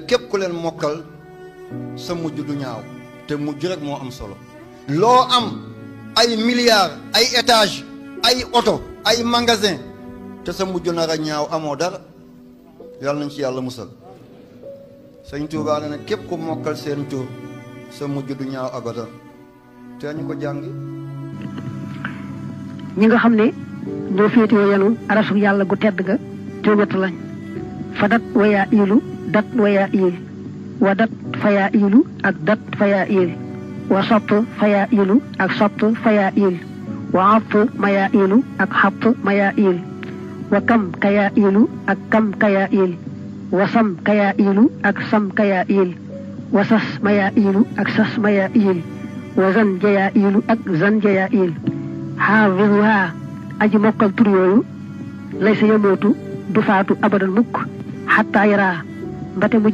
képp ku leen mokkal sa mujj du ñaaw te mujj rek moo am solo. loo am ay milliards ay étages ay oto ay magasin te sa mujj nar a ñaaw amoo dara yàlla nañ ci yàlla musal. sëñ Tuubaa ne nag képp ku mokkal seen tur sa mujj du ñaaw abadan te ñu ko jàngi. ñi nga xam ne ñoo féetewoo yanu arasu yàlla gu tedd ga juróom-ñett lañ fa dat wayaa iilu dat wayaa iil wa dat fayaa iilu ak dat fayaa iil wa sopp fayaa iilu ak sopp fayaa iil wa xapp mayaa iilu ak xapp mayaa iil wa kam kayaa iilu ak kam kayaa iil wa sam kayaa iilu ak sam kayaa iil wa sas mayaa iilu ak sas mayaa iil wa zan jayaa iilu ak zan jayaa iil xaafizuhaa aji mokkal tur yooyu lay sa yamootu du faatu abadan mukk xattaa yaraa mbate mu